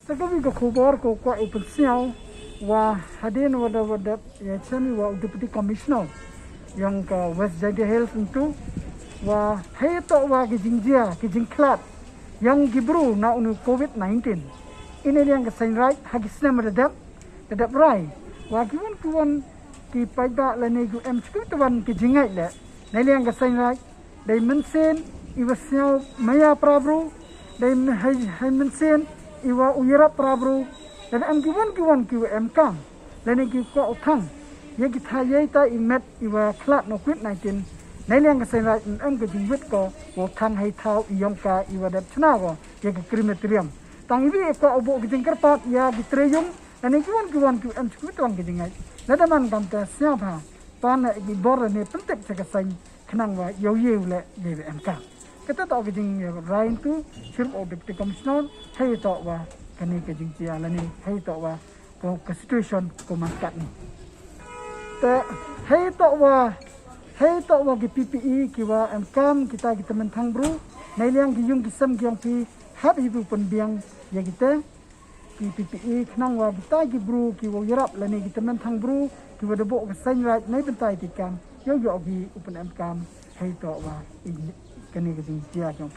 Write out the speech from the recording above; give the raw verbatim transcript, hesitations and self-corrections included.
Sa kawi ka khubor ko kwah u pynsñiaw wa hadien wa da wa da ya chami wa u Deputy Commissioner yong ka West Jaintia Hills ntu wa hei toh wa ki jingjia ki jingkhlad yong ki bru na uni covid nineteen. Ini liang ka seng rai ha ki snem da dep da dep rai wa ki won ki won ki paidbah lane ki em chukut tawan ki jingngeit le. Nei liang ka seng rai dei mynsiem i wa sñiaw maya para bru, dei hei, hei mynsiem i wa u yarap para bru, lane em ki won ki won ki wa em kam, lane ki kwah u thang ya ki tha yei ta i met i wa khlad no covid nineteen. Nei liang ka seng rai em ka jingwit ko wa u thang hei thaw i yong ka i wa dep chna ko ya ka crematorium. Tang i wi i kwah u buh ka jingkyrpad ya ki trei yung, lane ki won ki won ki em chukut tawan ki jingngeit. Lada man kam ta sñiaw bha pan ki bor ne pyntip cha ka seng khnang wa yow ye u le ye em ka. Kata toh ka jingrai ntu chirup u Deputy Commissioner hei toh wa kani ka jingjia lane hei toh wa ko ka situation ko man kat ni. Te hei toh wa hei toh wa ki P P E ki wa em kam kita ki tymmen thang bru, nei liang ki yung ki sem ki yong phi hap hi bu pynbiang ya kita ki P P E khnang wa kita ki bru ki wa yarap lane ki tymmen thang bru ki wa da buh ka seng rai nei bynta i ti kam yow yoh ki u pynem kam hei toh wa i kani ka jingjia ki yong phi.